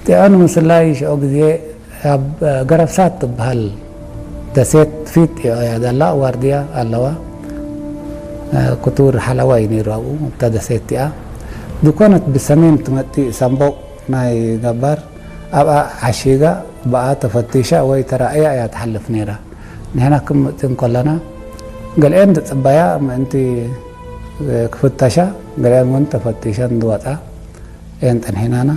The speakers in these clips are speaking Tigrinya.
ጢዖ ንምስላይ ሽዑ ግዜ ኣብ ገረብሳት ትበሃል ደሴት ፊት ጢዖ እያ ዘላ፣ ዋርድያ ኣለዋ። ክቱር ሓለዋ እዩ ነይሩ ኣብኡ፣ ኣብታ ደሴት እቲኣ። ዝኾነት ብሰሜን ትመጽእ ሳምቦቕ ናይ ገባር ኣብኣ ዓሺጋ፣ ብኣ ተፈቲሻ ወይ ተራእያ እያ ትሓልፍ ነይራ። ንሕና ክንመጽእ እንከለና፣ ገሊአን ዝጽበያ ምእንቲ ክፍተሻ፣ ገሊአን እውን ተፈቲሸን ዝወጻ እየን ጸኒሐናና።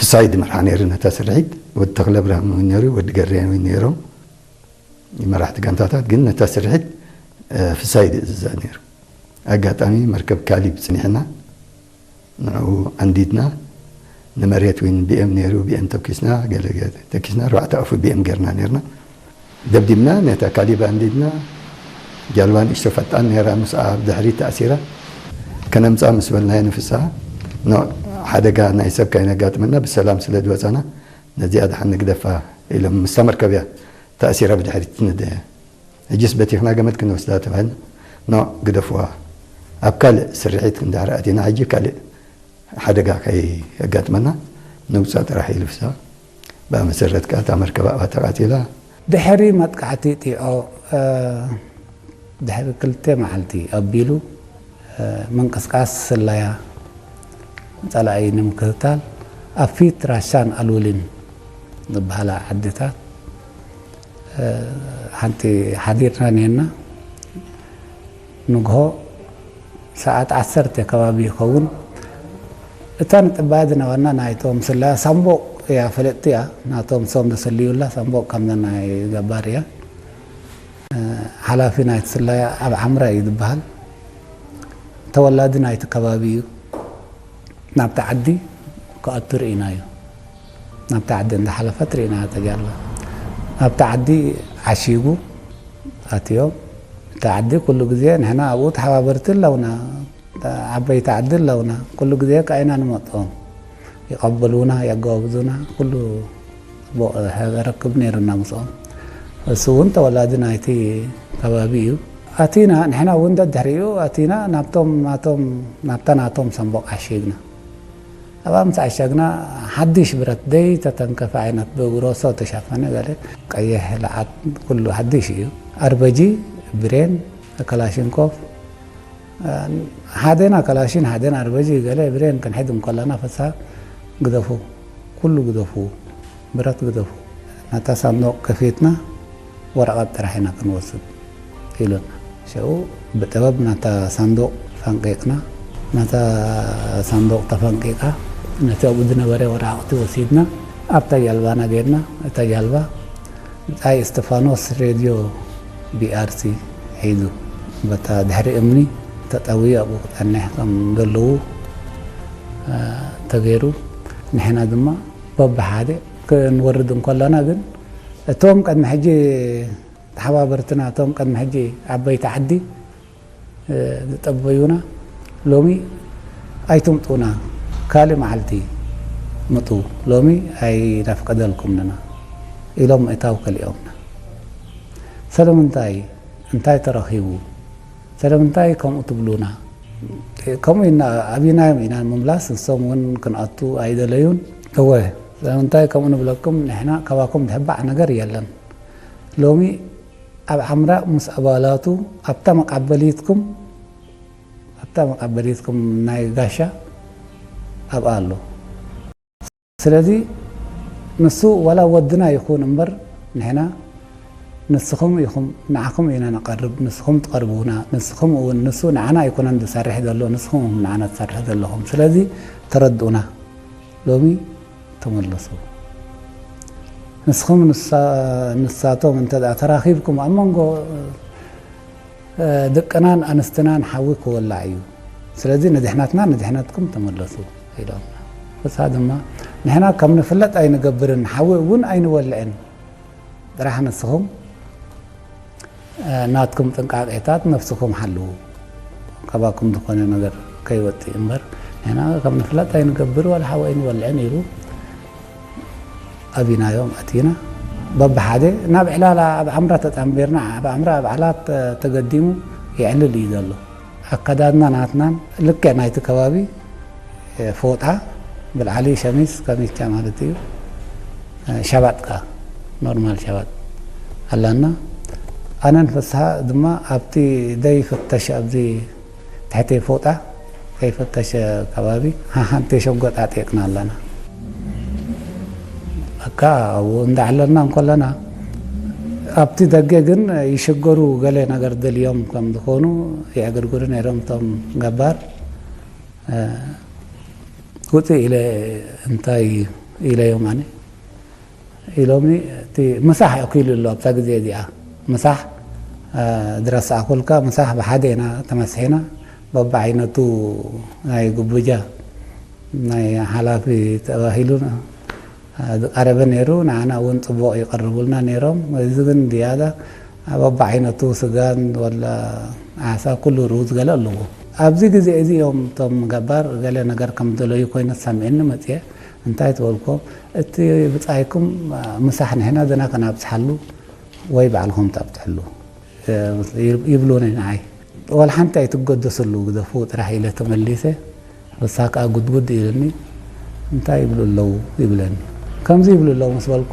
ፍሳይ ድመርሓ ነይሩ ነታ ስርሒት፣ ወዲ ተኽለ ብርሃን እውን ነይሩ፣ ወዲ ገርያን እውን ነይሮም። መራሕቲ ጋንታታት ግን ነታ ስርሒት፣ እ፣ ፍሳይ ድእዝዛ ነይሩ። ኣጋጣሚ መርከብ ካሊብ ጽኒሕና፣ ንዕኡ ዓንዲድና፣ ንመሬት እውን ቢኤም ነይሩ፣ ቢኤም ተኪስና፣ ገለ ገለ ተኪስና፣ ኣርባዕተ ኣፉ ቢኤም ጌርና ነይርና። ደብዲብና፣ ነታ ካሊብ ኣንዲድና፣ ጃልባ ንእሽቶ ፈጣን ነይራ፣ ምስኣ ኣብ ድሕሪት ተኣሲራ። ከነምጽኣ ምስ በልናዮ ንፍስሃ፣ ኖ፣ ሓደጋ ናይ ሰብ ከይነጋጥመና ብሰላም ስለ ዝወጻና፣ ነዚኣ ደሓን ንግደፋ ኢሎም ምስታ መርከብ እያ ተኣሲራ ብድሕሪት ትነደ። ሕጂስ በቲኽና ገመድ ክንወስዳ ተባሂልና፣ ኖ ግደፍዋ፣ ኣብ ካልእ ስርሒት እንድሕር ኣቲና ሕጂ ካልእ ሓደጋ ከየጋጥመና ንውጻእ ጥራሕ ኢሉ ፍስሃ። ብኣ መሰረት ከኣ እታ መርከብ ኣብኣ ተቓጺላ። ድሕሪ መጥቃዕቲ ጢዖ፣ እ፣ ድሕሪ ክልተ መዓልቲ ኣቢሉ፣ እ፣ ምንቅስቃስ ስለያ ጸላኢ ንምክትታል ኣብ ፊት ራሻን ኣሉልን ዝበሃላ ዓድታት፣ እ፣ ሓንቲ ሓዲርና ኔርና። ንግሆ ሰዓት ዓሰርተ ከባቢ ይኸውን። እታ ንጥባያ ዝነበርና ናይቶም ስለያ ሳምቦቕ እያ፣ ፍልጥቲ እያ። ናቶም እሶም ዘሰልዩላ ሳምቦቕ ከምዛ ናይ ገባር እያ። እ፣ ሓላፊ ናይቲ ስለያ ኣብ ዓምራ እዩ ዝበሃል። ተወላዲ ናይቲ ከባቢ እዩ። ናብቲ ዓዲ ክኣቱ ርኢናዮ። ናብቲ ዓዲ እንዳሓለፈት ርኢናዮ እታ ጃልባ። ናብቲ ዓዲ ዓሺጉ ኣትዮም። እቲ ዓዲ ኩሉ ግዜ ንሕና ኣብኡ ተሓባበርቲ ኣለውና፣ ዓበይቲ ዓዲ ኣለውና። ኩሉ ግዜ ከኣ ኢና ንመጾም። ይቐብሉና፣ የጋብዙና፣ ኩሉ ጽቡቕ ረክብ ነይሩና ምስኦም። እሱ እውን ተወላዲ ናይቲ ከባቢ እዩ። ኣቲና፣ ንሕና እውን ደድሕሪኡ ኣቲና ናብቶም ናቶም፣ ናብታ ናቶም ሳምቦቕ ዓሺግና። ኣብኣ ምስ ዓሸግና፣ ሓድሽ ብረት ዘይተተንከፈ ዓይነት ብብሮሶ ተሸፈነ ገለ ቀይሕ ለዓት ኩሉ ሓድሽ እዩ። ኣርበጂ፣ ብሬን፣ ከላሽንኮፍ፣ ሓደና ከላሽን፣ ሓደና ኣርበጂ፣ ገለ ብሬን ክንሕዝ እንከለና፣ ፍስሃ ግደፉ፣ ኩሉ ግደፉ፣ ብረት ግደፉ፣ ናታ ሳንዱቕ ከፊትና ወረቐት ጥራሕ ኢና ክንወስድ ኢሉና። ሽዑ ብጥበብ ናታ ሳንዱቕ ፈንቂቕና፣ ናታ ሳንዱቕ ተፈንቂቓ፣ ነቲ ኣብኡ ዝነበረ ወረቓቕቲ ወሲድና ኣብታ ጃልባና ጌርና፣ እታ ጃልባ ብጻይ እስጢፋኖስ ሬድዮ ቢኣርሲ ሒዙ በታ ድሕሪ እምኒ ተጠውዩ ኣብኡ ክጸንሕ ከም ዘለዉ ተገይሩ፣ ንሕና ድማ በብሓደ ክንወርድ እንከለና ግን እቶም ቅድሚ ሕጂ ተሓባበርትና፣ እቶም ቅድሚ ሕጂ ዓበይቲ ዓዲ ዝጠበዩና ሎሚ ኣይትምጡና፣ ካልእ መዓልቲ ምጡ፣ ሎሚ ኣይነፍቅደልኩምንና ኢሎም ምእታው ከሊኦምና። ስለምንታይ? እንታይ ተረኺቡ? ስለምንታይ ከምኡ ትብሉና? ከምኡ ኢና ኣቢናዮም ኢና ንምምላስ፣ ንሶም እውን ክንኣቱ ኣይደለዩን። እወ፣ ስለምንታይ ከምኡ ንብለኩም? ንሕና ካባኩም ዝሕባእ ነገር የለን። ሎሚ ኣብ ዓምራ ምስ ኣባላቱ ኣብታ መቃበሊትኩም፣ ኣብታ መቃበሊትኩም ናይ ጋሻ ኣብኣ ኣሎ። ስለዚ ንሱ ዋላ ወድና ይኹን እምበር ንሕና ንስኹም ኢኹም፣ ንዓኹም ኢና ንቐርብ፣ ንስኹም ትቐርቡና፣ ንስኹም እውን፣ ንሱ ንዓና ኣይኮነን ዝሰርሕ ዘሎ፣ ንስኹም ኢኹም ንዓና ትሰርሕ ዘለኹም። ስለዚ ተረድኡና፣ ሎሚ ተመለሱ። ንስኹም ንሳ-፣ ንሳቶም እንተ ደኣ ተራኺብኩም ኣብ መንጎ ደቅናን ኣንስትናን ሓዊ ክወላዕ እዩ። ስለዚ ንድሕነትና ንድሕነትኩም ተመለሱ ኢሎም። ፍስሃ ድማ ንሕና ከም ንፍለጥ ኣይንገብርን፣ ሓዊ እውን ኣይንወልዕን፣ ጥራሕ ንስኹም ናትኩም ጥንቃቄታት ነፍስኹም ሓልዉ፣ ካባኩም ዝኾነ ነገር ከይወፅእ እምበር ንሕና ከም ንፍለጥ ኣይንገብር ዋላ ሓዊ ኣይንወልዕን ኢሉ ኣቢናዮም ኣቲና። በብሓደ ናብ ዕላላ ኣብ ዓምራ ተጣምቢርና፣ ኣብ ዓምራ ኣብ ዓላት ተገዲሙ የዕልል እዩ ዘሎ። ኣከዳድና ናትናን ልክዕ ናይቲ ከባቢ ፎጣ ብልዓሊ ሸሚዝ፣ ከሚቻ ማለት እዩ። ሸባጥ ከኣ ኖርማል ሸባጥ ኣላና። ኣነን ፍስሃ ድማ ኣብቲ ደይፍተሽ ኣብዚ ትሕቲ ፎጣ ከይፈተሸ ከባቢ ሓንቲ ሸጎጥ ኣጥየቅና ኣለና። በቃ ኣብኡ እንዳዕለልና እንከለና ኣብቲ ደገ ግን ይሽገሩ ገለ ነገር ደልዮም ከም ዝኾኑ የዕግርግሩ ነይሮም እቶም ገባር። ውፅእ ኢለ እንታይ ኢለዮም ኣነ ኢሎምኒ እቲ ምሳሕ ኣኪሉ ኣሎ ኣብታ ግዜ እዚኣ። ምሳሕ፣ እ፣ ዝረሳዕኩልካ ምሳሕ ብሓደ ኢና ተመሲሕና። በብዓይነቱ ናይ ጉብጃ ናይ ሓላፊ ተባሂሉ፣ እ፣ ዝቐረበ ነይሩ። ንዓና እውን ጽቡቕ ይቐርቡልና ነይሮም። እዚ ግን ዝያዳ በብዓይነቱ ስጋን ወላ ዓሳ ኩሉ ሩዝ ገለ ኣለዎ። ኣብዚ ግዜ እዚ እዮም እቶም ገባር ገለ ነገር ከም ዝደለዩ ኮይኑ ተሰሚዕኒ መጽየ። እንታይ ትበልኮ? እቲ ብጻይኩም ምሳሕ ንሕና ዘና ከናብጽሓሉ ወይ ባዕልኹም ተብጽሕሉ፣ እ፣ ይብሉኒ ንዓይ። ወላ ሓንቲ ኣይትገደስሉ፣ ግደፉ ጥራሕ ኢለ ተመሊሰ። ንሳ ከኣ ጉድጉድ ኢሉኒ፣ እንታይ ይብሉ ኣለዉ ይብለኒ። ከምዚ ይብሉ ኣለዉ ምስ በልኩ፣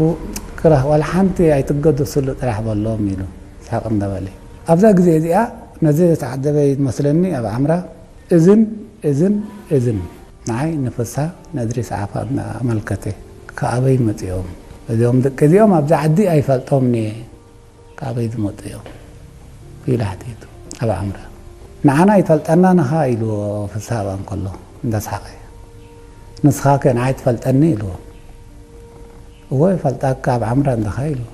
ክራህ ዋላ ሓንቲ ኣይትገደስሉ ጥራሕ በሎም ኢሉ፣ ሳቕ እንዳበለ። ኣብዛ ግዜ እዚኣ ነዚ ዝተዓደበ ይመስለኒ ኣብ ዓምራ እዝን፣ እዝን፣ እዝን። ንዓይ ንፍስሃ ነድሪ ሰዓፋ እናኣመልከተ፣ "ከኣበይ መጺኦም? እዚኦም ደቂ እዚኦም ኣብዚ ዓዲ ኣይፈልጦምን እየ፣ ከኣበይ ዝመጹ እዮም?" ኢሉ ሓቲቱ ኣብ ዓምራ። "ንዓና ይፈልጠና ንኻ?" ኢልዎ ፍስሃ ኣብኣ እንከሎ እንዳሰሓቐ። "ንስኻከ ንዓይ ትፈልጠኒ?" ኢልዎ። "እወ ይፈልጣካ ኣብ ዓምራ እንዲኻ?" ኢልዎ።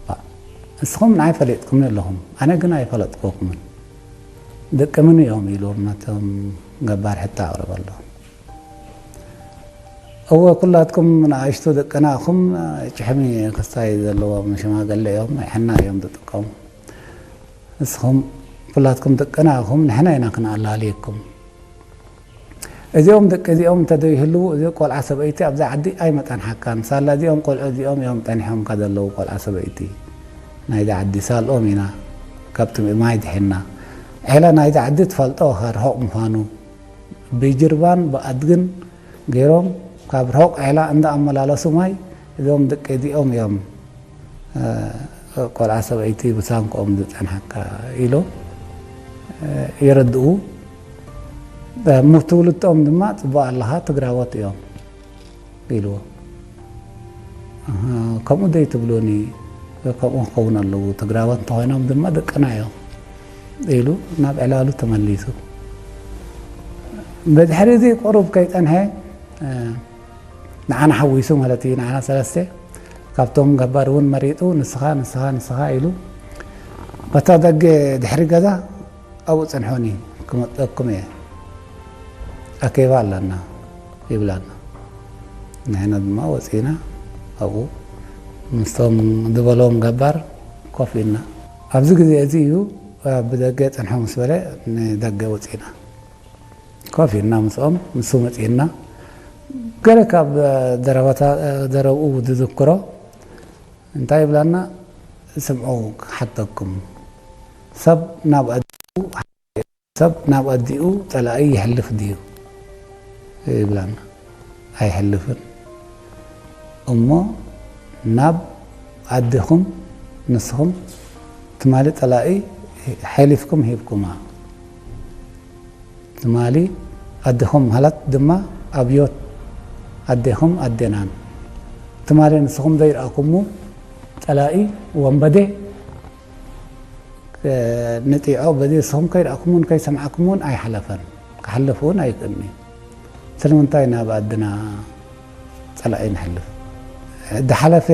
"ባ፣ ንስኹም ንዓይ ፈሊጥኩምኒ ኣለኹም፣ ኣነ ግን ኣይፈለጥኩኩምን። ደቂ መን እዮም?" ኢልዎም ነቶም ገባር ሕቶ ኣቕረበሎም። "እወ ኩላትኩም ንኣሽቱ ደቅና ኢኹም፣ ጭሕሚ ክስታይ ዘለዎም ሽማግለ እዮም፣ ናይ ሕና እዮም ዝጥቀሙ። ንስኹም ኩላትኩም ደቅና ኢኹም፣ ንሕና ኢና ክንኣላልየኩም። እዚኦም ደቂ እዚኦም እንተዘይህልዉ፣ እዚ ቆልዓ ሰበይቲ ኣብዛ ዓዲ ኣይመጠንሓካን። ሳላ እዚኦም ቆልዑ እዚኦም እዮም ጠኒሖምካ ዘለዉ፣ ቆልዓ ሰበይቲ ናይዛ ዓዲ። ሳልኦም ኢና ካብቲ ማይ ድሒና። ዔላ ናይዛ ዓዲ ትፈልጦ ኢኻ ርሑቕ ምዃኑ። ብጅርባን ብኣድግን ገይሮም ካብ ርሑቕ ዔላ እንዳኣመላለሱ ማይ፣ እዞም ደቂ እዚኦም እዮም፣ እ፣ ቆልዓ ሰበይቲ ብሳንክኦም ዝጸንሓካ" ኢሎም፣ እ፣ የረድኡ። እ፣ ምስ ትውልድኦም ድማ "ጽቡቕ ኣለኻ፣ ትግራዎት እዮም" ኢልዎ። ከምኡ ደይ ትብሉኒ፣ ከምኡ ክኸውን ኣለዉ፣ ትግራዋት እንተኾይኖም ድማ ደቅና እዮም ኢሉ ናብ ዕላሉ ተመሊሱ። ብድሕሪ እዚ ቁሩብ ከይጸንሐ፣ ንዓና ሓዊሱ ማለት እዩ፣ ንዓና ሰለስተ፣ ካብቶም ገባር እውን መሪጡ፣ ንስኻ፣ ንስኻ፣ ንስኻ ኢሉ፣ በታ ደገ ድሕሪ ገዛ ኣብኡ ጽንሑኒ፣ ክመጸኩም እየ፣ ኣኬባ ኣለና ይብላና። ንሕና ድማ ወጺና ኣብኡ ምስቶም ዝበሎም ገባር ኮፍ ኢልና። ኣብዚ ግዜ እዚ እዩ፣ ብደገ ጽንሑ ምስ በለ ንደገ ወጺና። ኮፍ ኢልና ምስኦም፣ ንሱ መጺእና። ገለ ካብ ዘረባታ-፣ ዘረብኡ ዝዝክሮ እንታይ ይብላና? ስምዑ ክሓተኩም። ሰብ ናብ ኣዲኡ፣ ሰብ ናብ ኣዲኡ ጸላኢ ይሕልፍ ድዩ? ይብላና። ኣይሕልፍን። እሞ ናብ ኣዴኹም ንስኹም ትማሊ ጸላኢ ሓሊፍኩም ሂብኩማ። ትማሊ ኣዴኹም ማለት ድማ ኣብዮት ኣዴኹም ኣዴናን። ትማሊ ንስኹም ዘይረኣኩሙ ጸላኢ ወንበዴ ንጢዖ በዚ ንስኹም ከይረኣኩሙን ከይሰምዓኩሙን ኣይሓለፈን። ክሓልፍ እውን ኣይክእልን እዩ። ስለምንታይ ናብ ኣድና ጸላኢ ንሕልፍ? ዝሓለፈ፣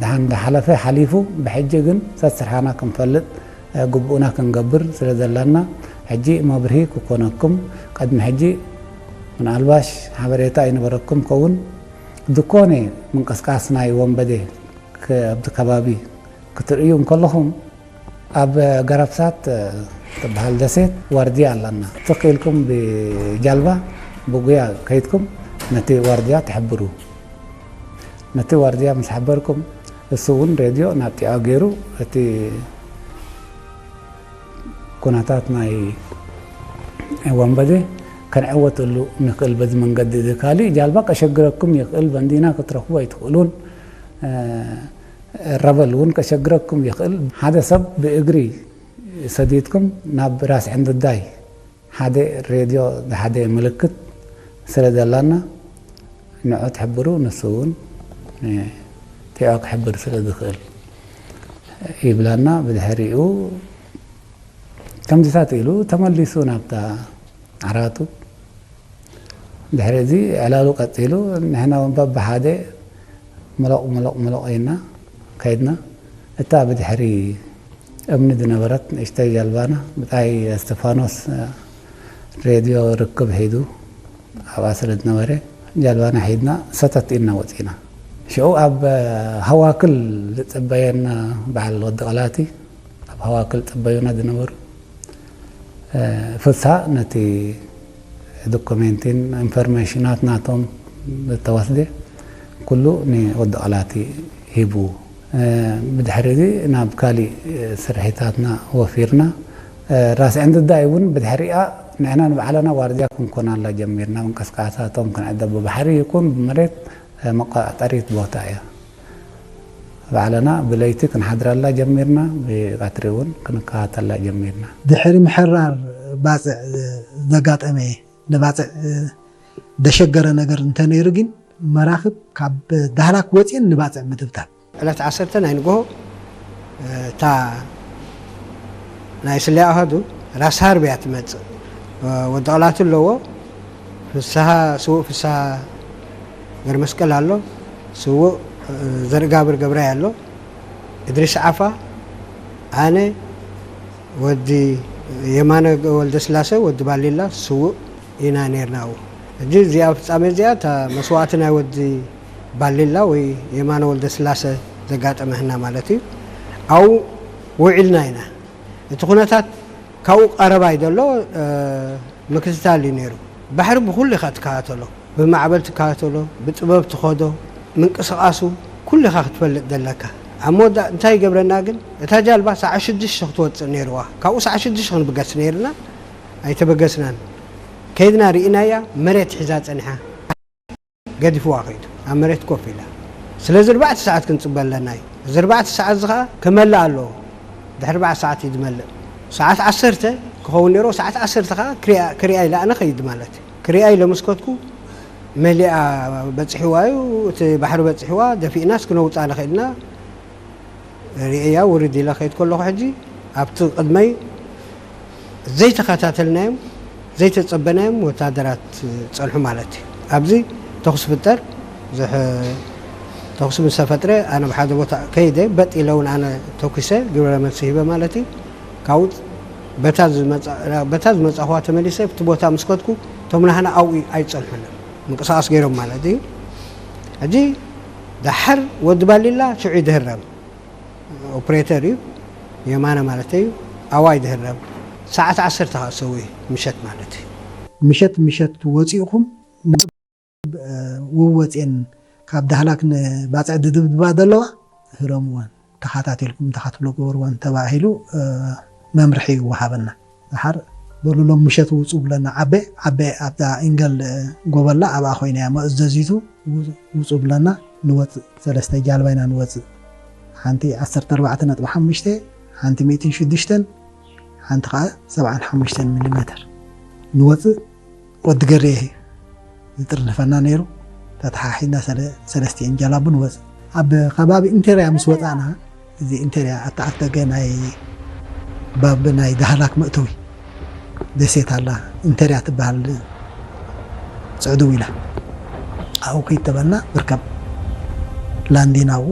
ደሓን ዝሓለፈ ሓሊፉ፣ ብሕጂ ግን ሰስርሓና ክንፈልጥ፣ ግቡእና ክንገብር ስለ ዘለና፣ ሕጂ መብርሂ ክኮነኩም፣ ቅድሚ ሕጂ ምናልባሽ ሓበሬታ ኣይነበረኩም ከውን፣ ዝኾነ ምንቅስቃስ ናይ ወንበዴ ከ-፣ ኣብቲ ከባቢ ክትርእዩ እንከለኹም፣ ኣብ ገረብሳት ትበሃል ደሴት ዋርድያ ኣለና። ትኽ ኢልኩም ብጃልባ ብጉያ ከይድኩም ነቲ ዋርድያ ትሕብሩ። ነቲ ዋርድያ ምስ ሓበርኩም፣ እሱ እውን ሬድዮ ናብ ጢዖ ገይሩ፣ እቲ ኩነታት ናይ ወንበዴ ከንዕወተሉ ንኽእል በዚ መንገዲ እዚ። ካሊእ ጃልባ ከሸግረኩም ይኽእል፣ በንዲና ክትረኽቡ ኣይትኽእሉን። ረበል እውን ከሸግረኩም ይኽእል። ሓደ ሰብ ብእግሪ ሰዲድኩም ናብ ራስ ዕንድዳይ ሓደ ሬድዮ፣ ሓደ ምልክት ስለ ዘላና፣ ንዑ ትሕብሩ፣ ንሱ እውን ንጢዖ ክሕብር ስለ ዝኽእል ይብላና። ብድሕሪኡ ከምዚታት ኢሉ ተመሊሱ ናብታ ዓራቱ። ድሕሪ እዚ ዕላሉ ቀጺሉ፣ ንሕና እውን በብሓደ ምሎቕ፣ ምሎቕ፣ ምሎቕ ኢልና ከይድና። እታ ብድሕሪ እምኒ ዝነበረት ንእሽተይ ጃልባና፣ ብጻይ እስጢፋኖስ ሬድዮ ርክብ ሒዙ ኣብኣ ስለ ዝነበረ፣ ጃልባና ሒዝና ሰተት ኢልና ወጺእና። ሽዑ ኣብ ሃዋክል ዝጽበየና በዓል ወዲ ቐላቲ፣ ኣብ ሃዋክል ጽበዩና ዝነበሩ፣ እ፣ ፍስሃ ነቲ ዶኩሜንቲን ኢንፎርሜሽናት ናቶም ዝተወስደ ኩሉ ንወዲ ቐላቲ ሂቡ። እ፣ ብድሕሪ እዚ ናብ ካሊእ ስርሒታትና ወፊርና። እ፣ ራስ ዕንድዳይ እውን ብድሕሪኣ ንሕና ንባዕልና ዋርድያ ክንኮናላ ጀሚርና። ምንቅስቃሳቶም ክንዕደብ ብባሕሪ ይኹን ብመሬት፣ እ፣ መቆጻጸሪት ቦታ እያ። ባዕልና ብለይቲ ክንሓድረላ ጀሚርና፣ ብቐትሪ እውን ክንከታተላ ጀሚርና። ድሕሪ ምሕራር ባጽዕ ዘጋጠመ፣ ንባጽዕ ዘሸገረ ነገር እንተነይሩ ግን፣ መራኽብ ካብ ዳህላክ ወጺኤን ንባጽዕ ምድብዳብ። ዕለት ዓሰርተ ናይ ንግሆ፣ እታ ናይ ስለያ ኣሃዱ ራስ ሃርብ እያ ትመጽእ። ወዲ ቐላቲ ኣለዎ፣ ፍስሃ፣ ስዉእ ፍስሃ ገረመስቀል ኣሎ፣ ስዉእ ዘርእጋብር ገብራይ ኣሎ፣ እድሪስ ዓፋ፣ ኣነ፣ ወዲ የማነ ወልደስላሰ፣ ወዲ ባሊላ፣ ስዉእ ኢና ነይርና ኣብኡ። ሕጂ እዚኣ ፍጻሜ እዚኣ፣ እታ መስዋእቲ ናይ ወዲ ባሊላ ወይ የማነ ወልደስላሰ ዘጋጠመህና ማለት እዩ። ኣብኡ ውዒልና ኢና። እቲ ኩነታት ካብኡ ቀረባ እዩ ዘሎ፣ እ፣ ምክትታል እዩ ነይሩ። ባሕሪ ብኹሉ ኢኻ ትከታተሎ፣ ብማዕበል ትከታተሎ፣ ብጥበብ ትኸዶ፣ ምንቅስቓሱ ኩሉ ኢኻ ክትፈልጥ ዘለካ። ኣብ መወዳእ እንታይ ይገብረና ግን፣ እታ ጃልባ ሰዓት ሽዱሽተ ክትወጽእ ነይርዋ። ካብኡ ሰዓት ሽዱሽተ ክንብገስ ነይርና፣ ኣይተበገስናን። ከይድና ርኢናያ፣ መሬት ሒዛ ጸኒሓ። ገዲፍዋ ከይዱ፣ ኣብ መሬት ኮፍ ኢላ። ስለዚ ኣርባዕተ ሰዓት ክንጽበ ኣለና እዩ። እዚ ኣርባዕተ ሰዓት እዚ ኸኣ ክመልእ ኣለዎ። ድሕሪ ኣርባዕተ ሰዓት እዩ ዝመልእ። ሰዓት ዓሰርተ ክኸውን ነይርዎ፣ ሰዓት ዓሰርተ ኸኣ ክሪኣ፣ ክሪኣ ኢለ ኣነ ኸይድ ማለት እዩ። ክሪኣ ኢለ ምስ ከድኩ፣ መሊኣ በፂሕዋ እዩ። እቲ ባሕሪ በፂሕዋ፣ ደፊእናስ ክነውፃ ንኽእልና ርእያ ውርድ ኢለ ከይድ ከለኹ፣ ሕጂ ኣብቲ ቅድመይ ዘይተኸታተልናዮም ዘይተፀበናዮም ወታደራት ፀንሑ ማለት እዩ። ኣብዚ ተኹስ ፍጠር ዝሕ-፣ ተኹስ ምስ ተፈጥረ፣ ኣነ ብሓደ ቦታ ከይደ በጥ ኢለ እውን ኣነ ተኩሰ ግብረ መልሲ ሂበ ማለት እዩ። ካብኡ በታ ዝመፃ-፣ በታ ዝመፃኹዋ ተመሊሰ ኣብቲ ቦታ ምስ ከድኩ፣ እቶም ናህና ኣብኡ ኣይፀንሑን፣ ምንቅስቃስ ገይሮም ማለት እዩ። ሕጂ ደሓር ወዲ ባሊላ ሽዑ ይድህረም፣ ኦፕሬተር እዩ፣ የማነ ማለት እዩ። ኣዋይ ድህረም ሰዓት ዓሰርተ ከዓ ሰው እዩ፣ ምሸት ማለት እዩ። ምሸት ምሸት ወፂእኹም ውወፅኤን ካብ ዳህላክ ንባፅዕ ድድብድባ ዘለዋ ህረምወን፣ ተኸታቲልኩም ተኸትብሎ ግበርወን ተባሂሉ፣ እ፣ መምርሒ ይወሃበና። ደሓር በሉ ሎም ምሸት ውፁ ብለና። ዓበ፣ ዓበ ኣብታ ኢንገል፣ እ፣ ጎበላ ኣብኣ ኮይና እያ መእዘዚቱ። ው-፣ ውፁ ብለና፣ ንወፅእ። ሰለስተ ጃልባ ኢና ንወፅእ። ሓንቲ ዓሰርተ ኣርባዕተ ነጥቢ ሓሙሽተ፣ ሓንቲ ሚእትን ሽዱሽተን፣ ሓንቲ ኸዓ ሰብዓን ሓሙሽተን ሚሊሜተር። ንወፅእ፣ ወዲ ገሬ ዝጥርንፈና ነይሩ። ተተሓሒዝና ሰለ-፣ ሰለስቲኤን ጃላቡ ንወፅእ። ኣብ ከባቢ ኢንቴርያ ምስ ወፃእና፣ እዚ ኢንቴርያ ኣተኣተገ ናይ ባብ ናይ ዳህላክ መእተዊ ደሴት ኣላ፣ ኢንቴርያ ትበሃል፣ ጽዕድው ኢላ። ኣብኡ ከይድ ተበልና፣ ብርከብ ላንዲና ኣብኡ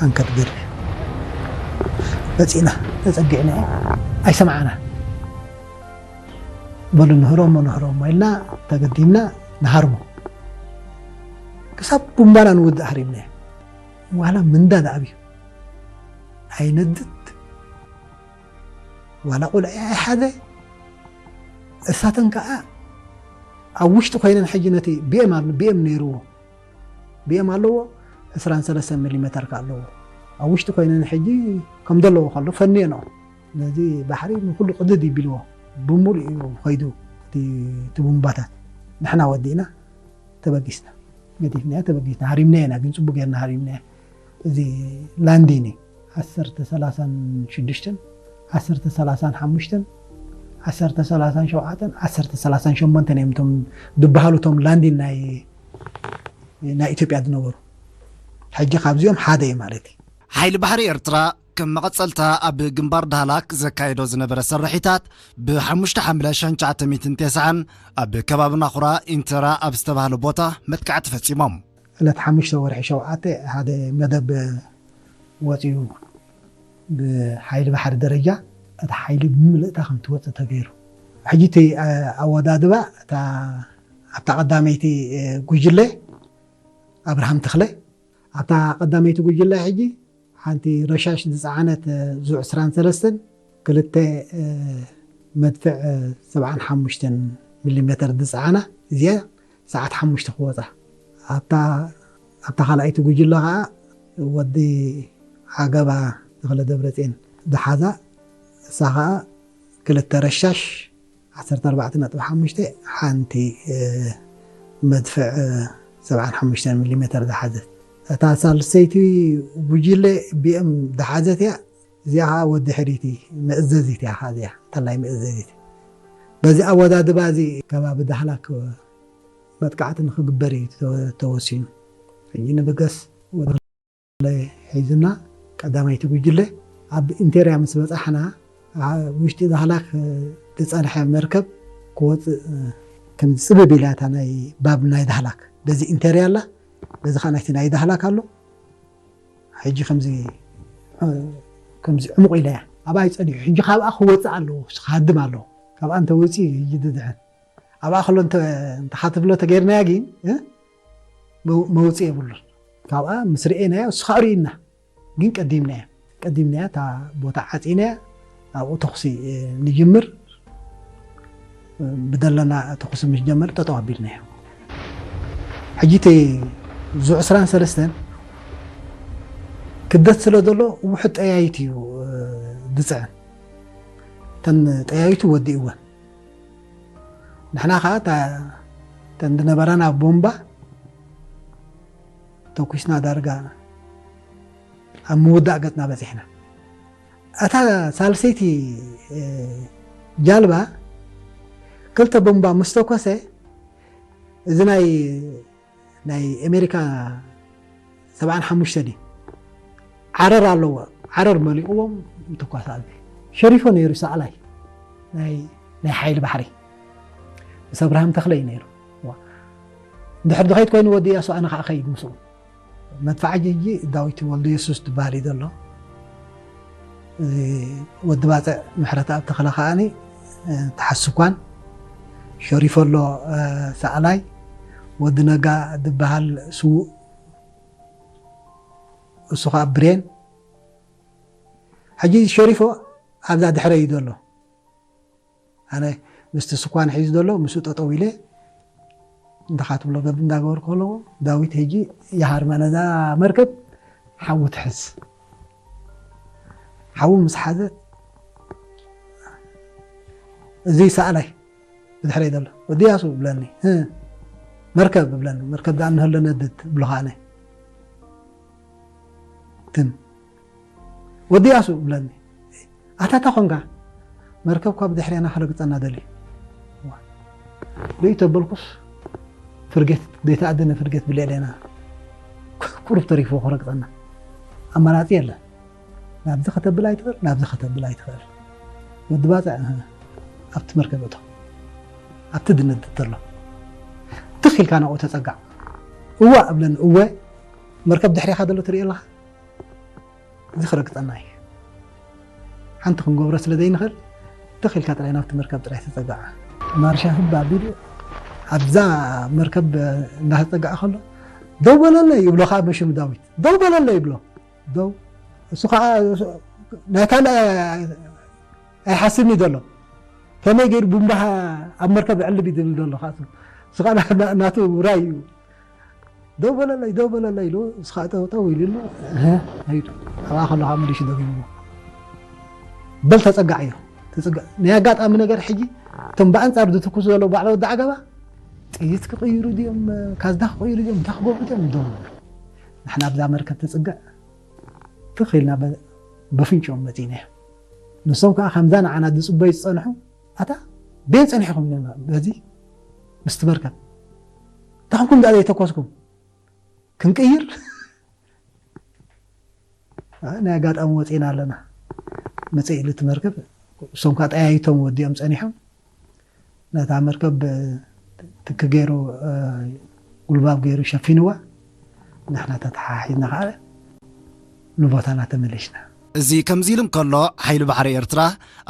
ኣንከር ገሪሕ መጺእና፣ ተጸጊዕና፣ ኣይሰምዓና። በሉ ንህሮ እሞ፣ ንህሮ እሞ ኢልና ተገዲምና ንሃርሞ። ክሳብ ቡምባና ንውድእ ሃሪምና። ዋላ ምንዳ ዝኣብዩ ኣይነድድ፣ ዋላ ቆልዐ ኣይሓዘ። እሳተን ከኣ ኣብ ውሽጢ ኮይነን ሕጂ ነቲ ቢኤም ኣሎ፣ ቢኤም ነይርዎ፣ ቢኤም ኣለዎ፣ ዕስራን ሰለስተን ሚሊሜተር ከኣ ኣለዎ። ኣብ ውሽጢ ኮይነን ሕጂ ከም ዘለዎ ከሎ ፈንየንኦ። ነዚ ባሕሪ ንኩሉ ቅድድ ይቢልዎ፣ ብምሉእ እዩ ኸይዱ እቲ፣ እቲ ቡምባታት። ንሕና ወዲእና ተበጊስና፣ ገዲፍናዮ፣ ተበጊስና፣ ሃሪምናዮ ኢና፣ ግን ጽቡቅ ጌርና ሃሪምናዮ። እዚ ላንዲን እዩ። ዓሰርተ ሰላሳን ሽዱሽተን፣ ዓሰርተ ሰላሳን ሓሙሽተን፣ ዓሰርተ ሰላሳን ሸውዓተን፣ ዓሰርተ ሰላሳን ሸሞንተን እዮም እቶም ዝበሃሉ እቶም ላንዲን ናይ፣ ናይ ኢትዮጵያ ዝነበሩ። ሕጂ ካብዚኦም ሓደ እዩ ማለት እዩ። ሓይሊ ባሕሪ ኤርትራ ከም መቐጸልታ ኣብ ግንባር ዳህላክ ዘካየዶ ዝነበረ ስርሒታት፣ ብሓሙሽተ ሓምለ ሸሕን ትሽዓተ ሚእትን ተስዓን ኣብ ከባቢ ናኹራ ኢንተራ ኣብ ዝተባህለ ቦታ መጥቃዕቲ ፈጺሞም። ዕለት ሓሙሽተ ወርሒ ሸውዓተ ሓደ መደብ ወጺኡ፣ ብሓይሊ ባሕሪ ደረጃ እቲ ሓይሊ ብምልእታ ከም ትወጽእ ተገይሩ። ሕጂ እቲ፣ እ፣ ኣወዳድባ እታ፣ ኣብታ ቀዳመይቲ፣ እ፣ ጉጅለ ኣብርሃም ተኽለ፣ ኣብታ ቀዳመይቲ ጉጅለ ሕጂ ሓንቲ ረሻሽ ዝጸዓነት፣ እ፣ ዙ ዕስራን ሰለስተን፣ ክልተ፣ እ፣ መድፍዕ፣ እ፣ ሰብዓን ሓሙሽተን ሚሊሜተር ዝጸዓና፣ እዚኣ ሰዓት ሓሙሽተ ክወጻ። ኣብታ፣ ኣብታ ካልኣይቲ ጉጅለ ኸኣ ወዲ ዓገባ ተኽለ ደብረጽዮን ዝሓዛ፣ እሳ ኸኣ ክልተ ረሻሽ ዓሰርተ ኣርባዕተ ነጥቢ ሓሙሽተ፣ ሓንቲ፣ እ፣ መድፍዕ፣ እ፣ ሰብዓን ሓሙሽተን ሚሊሜተር ዝሓዘት። እታ ሳልሰይቲ ጉጅለ ቢኤም ዝሓዘት እያ። እዚኣ ኸዓ ወዲ ሕሪቲ መእዘዚት እያ፣ ኸዓ እዚኣ እንተላይ መእዘዚት። በዚ ኣወዳድባ እዚ ከባቢ ዳህላክ መጥቃዕቲ ንኽግበር እዩ ተወ-፣ ተወሲኑ። ሕጂ ንብገስ ወዲ ሒዙና ቀዳማይቲ ጉጅለ ኣብ ኢንቴርያ ምስ በጻሕና፣ ኣብ ውሽጢ ዳህላክ ዝጸንሐ መርከብ ክወጽእ ከም ዝጽበብ ኢላ እታ ናይ ባብ ናይ ዳህላክ። በዚ ኢንቴርያ ኣላ፣ በዚ ኸዓ ናይቲ ናይ ዳህላክ ኣሎ። ሕጂ ከምዚ፣ ከምዚ ዕሙቕ ኢላ እያ። ኣብኣ እዩ ጸኒሑ። ሕጂ ካብኣ ክወጽእ ኣለዎ፣ ክሃድም ኣለዎ። ካብኣ እንተወጺኡ እዩ ሕጂ ዝድሕን። ኣብኣ ከሎ እንተ-፣ እንተኻትብሎ ተገይርናያ ግን፣ እ? መው-፣ መውጽኢ የብሉን። ካብኣ ምስ ርኤናዮ፣ እሱ ኸኣ ርእዩና። ግን ቀዲምናዮ። ቀዲምናያ እታ ቦታ ዓጺናያ፣ ኣብኡ ተኹሲ፣ እ፣ ንጅምር። እ፣ ብደለና ተኹሲ ምስ ጀመር ጠጠው ኣቢልናዮ። ሕጂ እቲ ዙ ዕስራን ሰለስተን ክብደት ስለ ዘሎ ውሑድ ጠያይት እዩ፣ እ፣ ዝጽዕን። እተን ጠያይቱ ወዲእወን። ንሕና ኸዓ እታ፣ እተን ዝነበራና ቦምባ ተኩስና ዳርጋ ኣብ ምውዳእ ገጽና በጺሕና። እታ ሳልሰይቲ፣ እ፣ ጃልባ ክልተ ቦምባ ምስ ተኮሰ፣ እዚ ናይ ናይ ኣሜሪካ ሰብዓን ሓሙሽተን እዩ። ዓረር ኣለዎ። ዓረር መሊእዎም ምትኳስ ኣልቢ። ሸሪፎ ነይሩ ሳዕላይ ናይ ናይ ሓይሊ ባሕሪ። ምስ ኣብርሃም ተኽለ እዩ ነይሩ። ዋ። እንድሕር ድኸይድ ኮይኑ ወዲ እያሱ ኣነ ከዓ ኸይድ ምስኡ። መድፍዓጂ ሕጂ ዳዊት ወልደየሱስ ዝበሃል እዩ ዘሎ። እዚ ወዲ ባፅዕ ምሕረተኣብ ተኽለ ከዓኒ ተሓስኳን ሸሪፎ ኣሎ። ሳዕላይ ወዲ ነጋ ዝበሃል ስዉእ፣ እሱ ከዓ ብሬን። ሕጂ ሸሪፎ ኣብዛ ድሕረ እዩ ዘሎ። ኣነ ምስቲ ስኳን ሒዙ ዘሎ ምስኡ ጠጠው ኢለ እንተኻ ትብሎ ገብ እንዳገበርኩ ከለዎ ዳዊት ሕጂ ይሃርማ ነዛ መርከብ ሓዊ ትሕዝ። ሓዊ ምስ ሓዘት እዚ ሰኣላይ ብድሕረይ ዘሎ ወዲ ያሱ ብለኒ። እ፣ መርከብ ብለኒ። መርከብ ደኣ እንሀሎ ነድድ ብሎ ከዓነ። ትም። ወዲ ያሱ ብለኒ። ኣታ እንታይ ኾንካ? መርከብ እኳ ብድሕሬና ክረግጸና ደልዩ። ዋ። ርእዩ ተበልኩስ ፍርጌት፣ ዘይተኣደነ ፍርጌት ብልዕሌና ቁሩብ ተሪፉ ክረግጸና። ኣማራጺ የለን። ናብዚ ከተብል ኣይትኽእል፣ ናብዚ ከተብል ኣይትኽእል። ወዲ ባጽዕ፣ እህ፣ ኣብቲ መርከብ እቶ። ኣብቲ ድነድድ ተሎ። ትኽ ኢልካ ናብኡ ተጸጋዕ። እዋ እብለኒ፣ እወ፣ መርከብ ድሕሬኻ ዘሎ ትርኢ ኣለኻ? እዚ ክረግጸና እዩ። ሓንቲ ክንገብሮ ስለ ዘይንኽእል፣ ትኽ ኢልካ ጥራይ ናብቲ መርከብ ጥራይ ተጸጋዕ። ማርሻ ህብ ኣቢሉ ኣብዛ መርከብ እንዳተጸጋዐ ከሎ፣ "ደው በለለይ" ይብሎ፣ ከዓ በሽም ዳዊት፣ "ደው በለለይ" ይብሎ። ደው፣ እሱ ከዓ ናይ ካልእ ኣይሓስብን እዩ ዘሎ። ከመይ ገይሩ ቡምባኻ ኣብ መርከብ ዕልብ እዩ ዝብል ዘሎ፣ ከዓ እሱ፣ እሱ ከዓ ና-፣ ና-፣ ናቱ ራይ እዩ። "ደው በለለይ፣ ደው በለለይ" ኢሉ፣ እሱ ከዓ ጠው፣ ጠው ኢሉ ኣሎ። እህ፣ ሄዱ። ኣብኣ ከሎ ከዓ መሊሱ ደጊምዎ። "በል ተጸጋዕ" እዩ። ተጸጋ-፣ ናይ ኣጋጣሚ ነገር ሕጂ፣ እቶም ብኣንጻር ዝትኩሱ ዘለዉ ባዕለ ወዲ ዓገባ፣ ጥይት ክቕይሩ ድዮም፣ ካዝና ክቕይሩ ድዮም፣ እንታይ ክገብሩ ድዮም፣ ደው። ንሕና ኣብዛ መርከብ ተጽግዕ፣ ትኽ ኢልና በ-፣ በፍንጭኦም መጺእና እዮም። ንሶም ከዓ ከምዛ ንዓና ዝጽበዩ ዝጸንሑ፣ "ኣታ፣ በየን ጸኒሕኩም?" ኢሎም፣ "በዚ፣ ምስቲ መርከብ። እንታይ ኾንኩም ደኣ ዘይተኮስኩም? ክንቅይር?" ኣይ፣ ናይ ኣጋጣሚ ወጺእና ኣለና። መጽእ ኢሉ እቲ መርከብ፣ እሶም ከዓ ጠያይቶም ወዲኦም ጸኒሖም። ነታ መርከብ ትኪ ገይሩ፣ እ፣ ጉልባብ ገይሩ ሸፊንዋ። ንሕና ተተሓሒዝና ከዓ ንቦታና ተመሊስና። እዚ ከምዚ ኢሉ እንከሎ፣ ሓይሊ ባሕሪ ኤርትራ